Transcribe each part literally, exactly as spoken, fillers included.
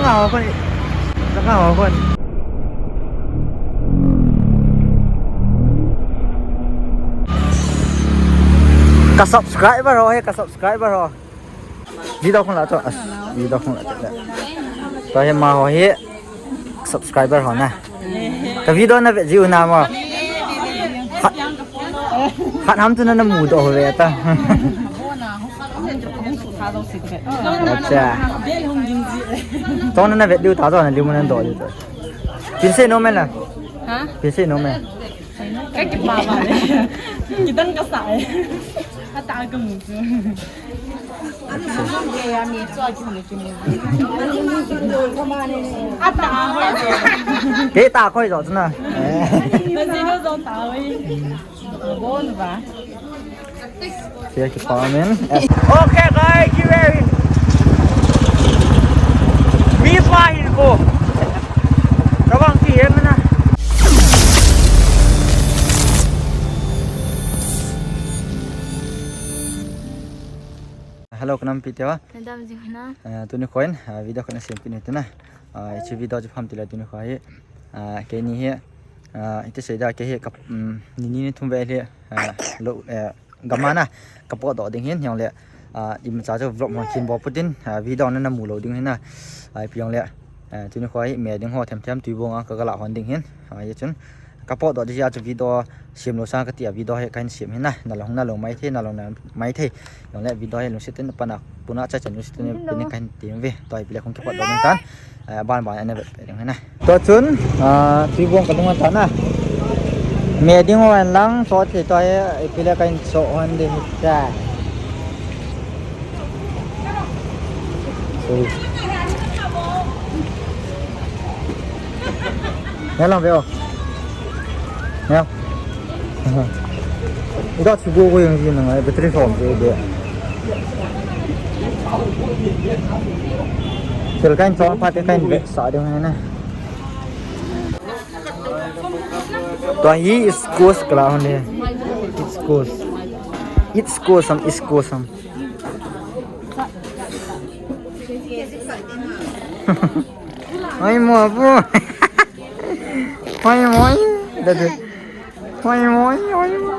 Ka subscriber ho he, ka subscriber ho. Video khun la cho, as, video khun la cho. Tua hi ama ho hi subscriber ho na. Ka video na ve jiu na mo. Hat, hat ham tu na na mu doh ve ta. Acha. Tong na na ve diu ta to na diu mo na doh diu to. Pinse no me na. Ha? Pinse no me. Ka kipah ba le. Kidan ka sa e. Ata ka mu chu. Ata hoi jo. Kei ta hoi jo chu na. Na si no jo ta hoi. Bon ba. Kei kipah men. Okay, guys, you ready? Mi pa hin ko. Ka bang ki em na. Hello, ka nampi te va? Nadam ji na. Ah, tuni kho in, ah, video khat na sempeh ni tu na. Ah, hiche video chu pham tile tuni kho hi. Ah, keini hi, ah, iti sei da, kei hi ka, um, ni ni ni thum vel hi, ah, lou, eh, gam a na ka potdoh ding hin, hijongle, ah, imacha chu vlog hon khin bol put in, ah, video na na mu lou ding hin na. Ah, ipi jongle, ah, tuni kho hi me ding ho them them Tuibong a ka ga lah hon ding hin. Ah, hichun ka potdoh ding jeh a chu video sem lou sang kati a video hi kahin sem hin na, na la hung na lou mai thei, na lou na mai thei. Hijongle video hi lungset in pan a, puna cha chan lungset in pini kahin tem ve. Tua ipi le kong kipotdoh ding tan. Eh, ban ban ana ve ding hin na. Tua chun, ah, Tuibong ka lhung tan na. Me ding hon lang, so thei tua hi, ipi le kahin so hon ding ta. Sorry. Neo lang ve o. Neo. Ida chu go go yang jin ngai battery som je de. Tel kahin chong phat kahin ve sa ding na. Tua hi squash ka la hon e. It's squash. It's squash sam, it's squash sam. Oi mo bu. Oi mo. Dadu. Oi mo, oi mo.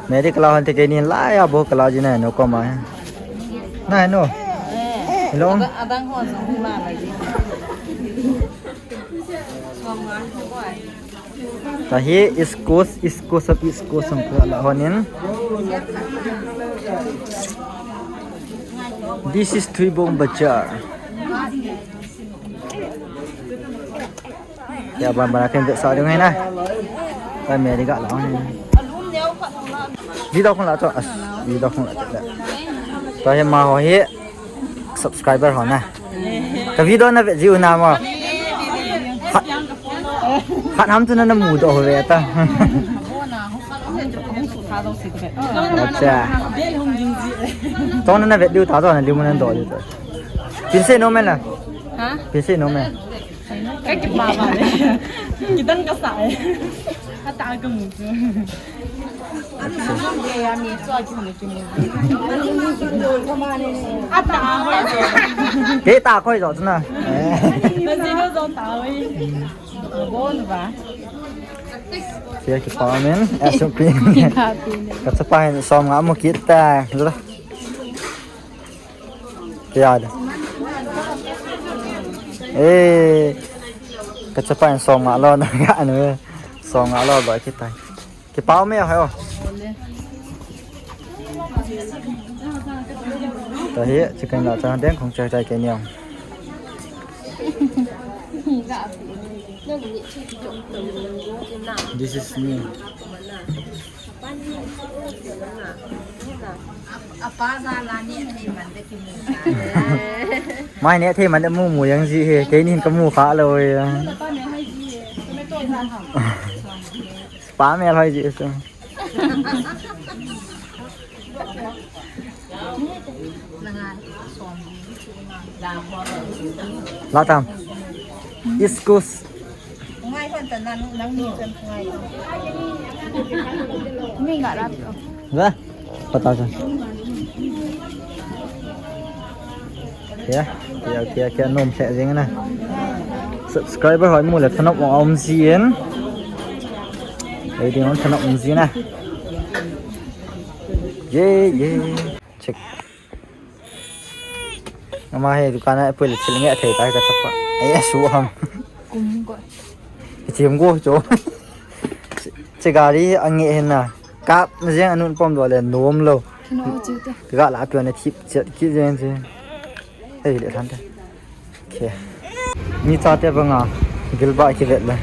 Meri kalau hanti kei ni lai abo kalau jina no koma. Na no. Hello. Abang, abang ho so ma la ji. Tua hi squash, squash, squash ka la hon in. This is Tuibong Bazar. Ya, ban ban kahin ve sa ding hin na. Ka me ding ka la hin. Video khun la cho, as, video khun la cho. Tua hi ama ho hi subscriber ho na. Ka video na ve jiu na mo. Hat, hat ham tu na na mu doh ve ta. Acha. Tong na na ve diu ta to na diu mo na doh diu to. Pinse no me na. Ha? Pinse no me. Ka kipah ba le. Kidan ka sa e. Ata ka mu chu. Ata hoi jo. Kei ta hoi jo chu na. Na si no jo ta hoi. Bon ba. Sia kipah men. Eh, supi. Ka chapa hin som nga mu kit ta. Kaya da. Eh, ka chapa in som nga lo na ga anu. Som nga lo ba kitai. Kipah me ho. Tua hi chicken la cha deng khong chai chai kei ni. This is me. Mai ne thei man mu mu yang ji he, kei nin ka mu kha lo e. Pa me lhoi ji so. La tam. Iskus. Ngai hon ta nan nang ni chan ngai. Mi nga rat. Ba? Pata sa. Kei, kei, kei, kei, nom lheh jeng na. Subscriber hoi mu le thanop a um jin. Ei ding thanop um jin na. Ye, ye. Check. Ama hi dukan a pui le thil nge thei tai ka chapa. Ei, asu ham. Kum ko. Chim go cho. Che gari ange hen na. Kap na jeng anun pom do le nom lo. Kino chu te. Ga la pio na thip chet ki jeng che. Hei le than te. Okay. Mi chate banga bilba kivet le.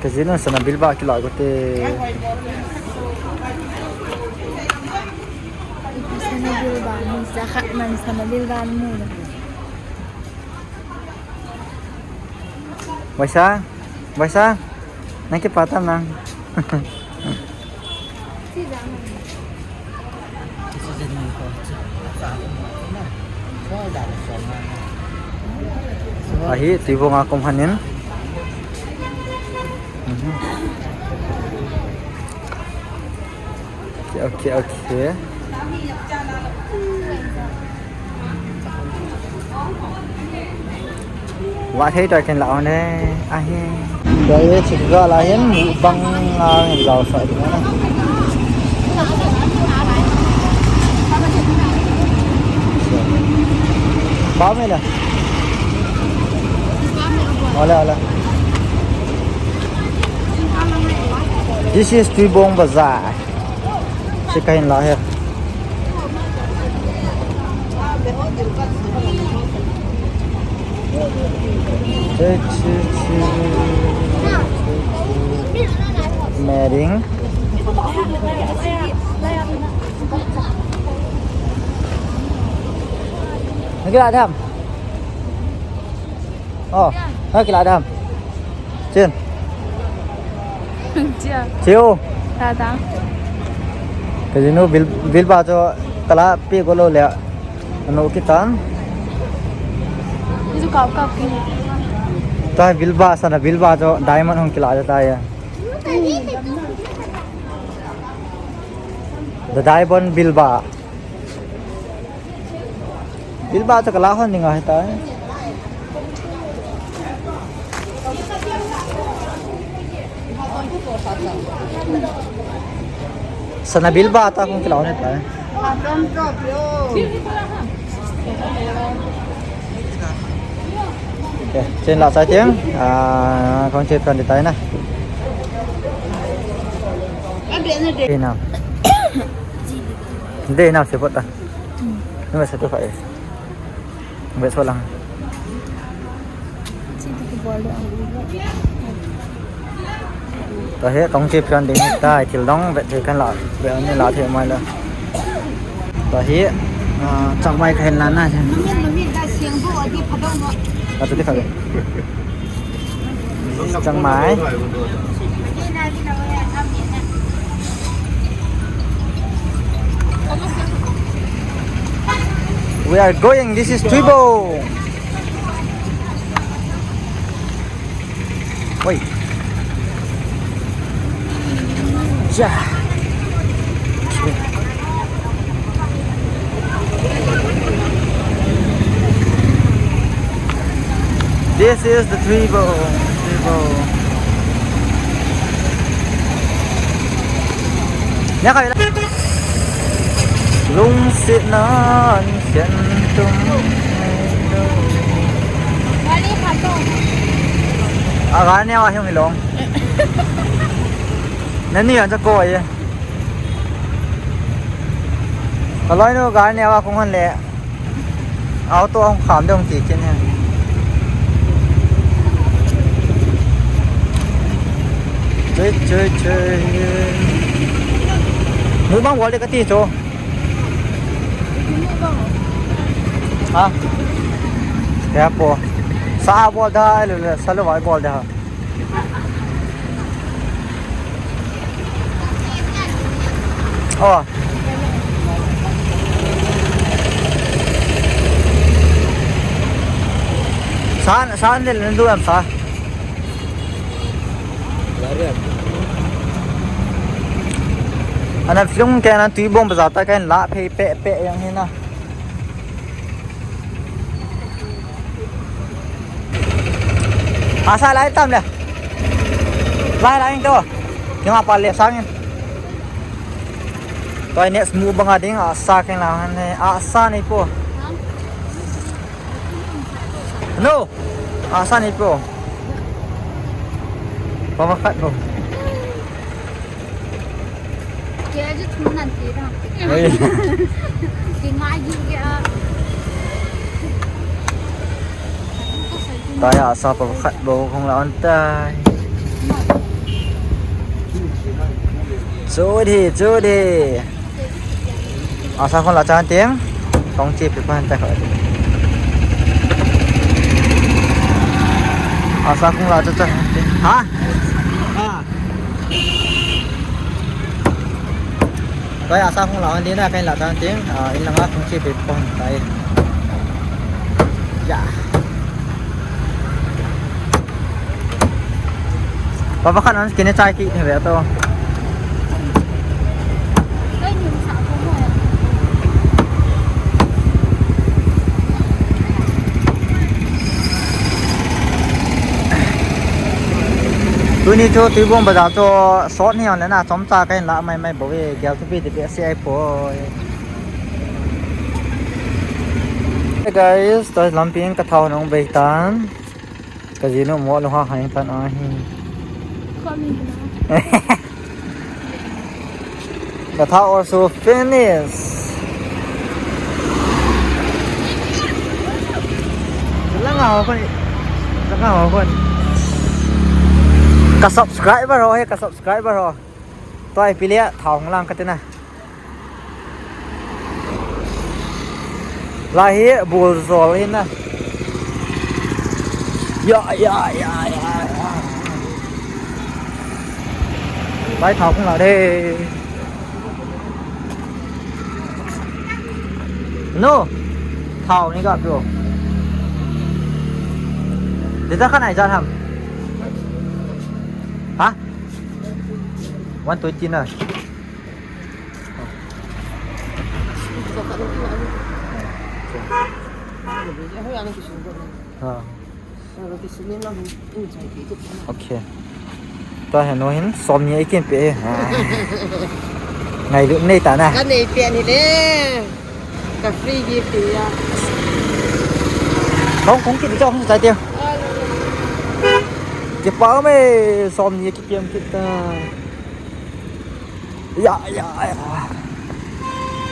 Ka jinu sana bilba kila gote. Sana bilba ni sa khat man sana bilba mu na. Baisa, Baisa, nang kipah tam nang. Ahi, tuibong a kum hanin. Mhm. Okay, okay, okay. Wa thei toi ken la on e. Ahi. Doi e chik ga la hin bang a hin lau sa ding na. Ba me la. Hola, hola. This is Tuibong Bazaar. Chika hin la he. Mering. Lagi lah, Adam. Oh, ha kila dam. Chin. Chia. Chiu. Ta ta. Ka jinu bil, bilba cho kala pe ko lo le. Ano kitan. Isu kap kap ki. Ta bilba sana bilba cho diamond hong kila ta ya. The diamond bilba. Bilba to kala hon ninga hita. Sana bilba ta kung kila hon hita. Okay, chen la chai tiang, ah, kong che pran di tai na. Ina. Hindi na se pota. Nima sa tu fa e. Be so lang. Ta he tong che pian ding ta thil dong be the kan la be ni la the mai la. Ta he chang mai khen la na. Mamin mamin ta siang bu adi phadong no. Ta tu di kha be. Chang mai. We are going. This is Tuibong. Oi. Ja. This is the Tuibong. Tuibong. Nya kai la. Lungset nan khen tum. A ga neo a hiong ilong. Nani an cha ko ye. Ka loi nu ga neo a kong hon le. Auto hong kham dong ti ken he. Chui, chui, chui. Mu bang bol de ka ti chu. Ha? Kya po? Sa bol da, le, le, sa lo bol da. Oh. San, san le, le, du am sa. Ana film kei na Tuibong bazar ta kei la phei pe pe yang hi na. Asa lai tam le. Lai lai to. Kima pa le sang in. Toi next move banga ding asa kei la han he. Asa ni po. No. Asa ni po. Papa khat po. Kei chu thum nan ti da. Ei. Kei ngai ji kei a. Tai asa pa khat bou kong la on tai. Chu di, chu di. Asa kong la chan ting. Kong chi pi pan tai khat. Asa kong la chan ting. Ha? Ha. Kei asa kong la an ding na kei la tan ting, ah, in langa kong chi pe pon tai. Ya. Papa khat an kine chai ki ne ve to. Tuni chu Tuibong bazar chu sot ni ang le na chomcha kei la mai mai bou e, gel thupi ti pe se ai poi. Hey guys, ta lampi in ka thao nong bei tan. Ka jinu mo lo ha hai tan a hi. Ka thao also finish. Langa ho kon. Langa ho kon. Ka subscriber ho he, ka subscriber ho. Toi pile thao lang ka te na. Lai hi bul zol hi na. Ya, ya, ya, ya, ya. Lai thao kong la de. No. Thao ni ka pio. Liter khat nai jan ham. Ha? One twenty na. Ha. Okay. Ta he no hin som ni ai kin pe. Ngailut nei ta na. Ka nei pe ni le. Ka free gift ya. Kong kong kit cho hung sai tia. Kipa me som ni kipiam kit ta. Ya, ya, ya.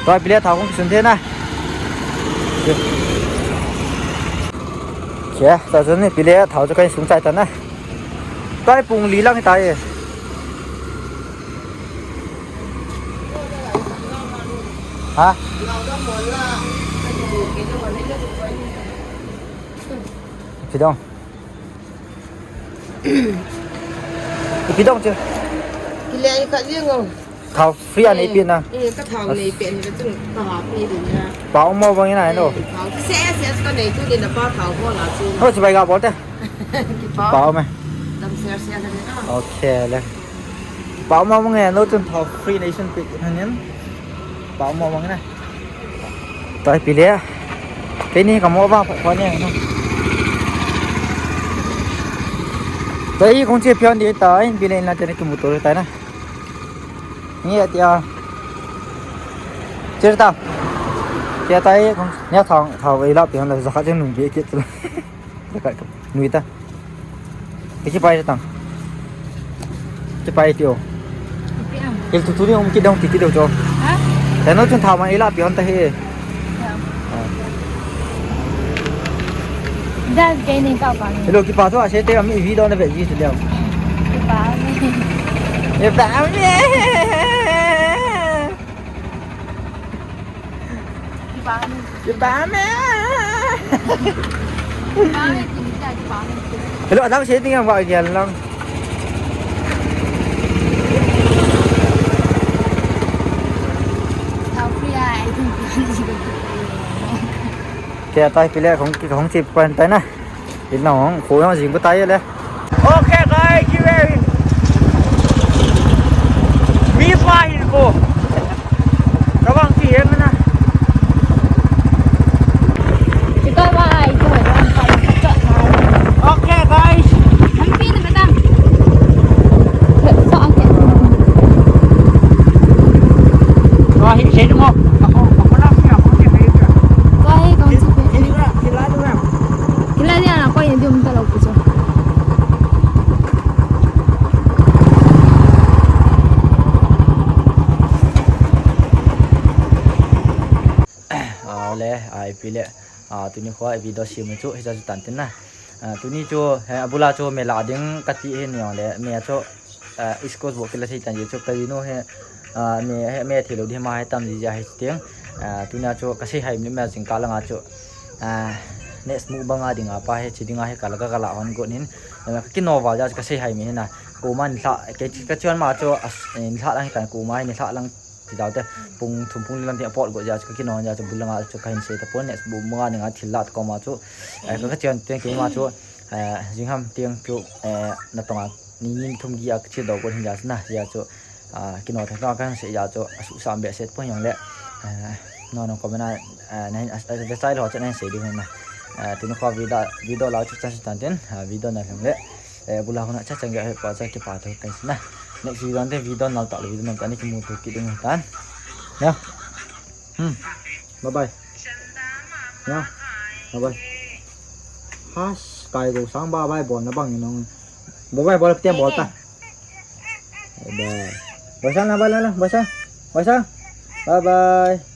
Toi pile thao kong sun the na. Kya, ta jani pile thao chu kai sung chai ta na. Toi pung li lang ta e. Ha? Kidong. Kidong chu. Kile ka jing o. Thao free a nei pe na. Eh, ka thao nei pe ni ka chung ka ha pe din na. Pa mo bang ina no. Thao se se ka nei tu din na pa thao ko la chu. Ho chibai ga bol te. Kipa. Pa me. Dam se se ka ni na. Okay le. Pa mo bang e no chun thao free nei sun pe na nin. Pa mo bang na. Tai pile. Keini ka mo ba pha ne no. Tai kong che pian di tai pile na te ne kimu to tai na. Ni atia. Cher ta. Tia tai kong nia thang thao ei la pian la za kha chen nung ge ke tu. Za kha nui ta. Kipai tang. Kipai tio. Hil tu tu ni um kidong ti kidong cho. Ha? Teno chun thao ma ila pion ta he. Dal ke ni ka pa ni. Hello, kipa to ase te ami video na ve ji tu leo. Kipa ni. Kipa ni. Kipa me. Kipa me. Kipa me, kipa me. Hello, adang se ting ba gel lang. Tao free ai, ting. Kei tai pile kong kong chip kwan tai na. Ina hong, ko yang jing ko tai le. Okay, guys, you ready? Ko. Kabang si em na. Ito ba, ito ba? Okay, guys. Ang pinakatang. Sa akin. Kahit sino mo. Ako, ako lang siya. Ako siya, kayo siya. Kahit kung si Pin. Sino ka? Kilala mo yan? Kilala niya ako, hindi yung talaw ko siya. Ah, le, ah, ipi le. Ah, tuni kho, eh, video sem chu, hicha chu tan tin na. Ah, tuni chu, he, abula chu, me la ding kati hi ni le, me chu, ah, East Coast bo kila thei tan ji chu, ka ji nu he, ah, me, he, me thei lou di ma he tam ji ja he ting. Ah, tuni chu, ka sei hai mi me jing ka langa chu. Ah, next mukbang a ding a pa he, chi ding a he, ka la ka, ka la hon go nin. Ah, ka kino va ja chu, ka sei hai mi na. Ko man la, ke, ka chuan ma chu, as, in la lang he tan ko ma he, ni la lang ti dau te, pung thum pung li lang te apot go ja chu ka kinon ja chu bul langa chu ka hin sei ta pon ne, bu manga ninga thil la ta koma chu, eh, ka, ka chian teng keima chu, eh, jing ham tiang chu, eh, na tonga ni, ni thum gi a ka thil do go hin ja chu na, ja chu, ah, kino ta ka, ka hin sei ja chu, a su sam be set pon jong le, eh, no, no, comment a, eh, na hin, a, a, ve chai lo chu na hin sei ding na. Eh, tuni kho video, video la chu chan tan tin, ah, video na lhung le. Eh, bula hona cha chang ga he pa cha kipa tho kai na. Next video ante video nal ta le video nal ta ni kimu tho kit ding tan. Ya. Hmm. Bye bye. Ya. Bye bye. Has, kai go sang bye bye bol na bang nong. Bye bye bol te bol ta. Bye bye. Bye sang na bye la la. Bye sang. Bye sang. Bye bye.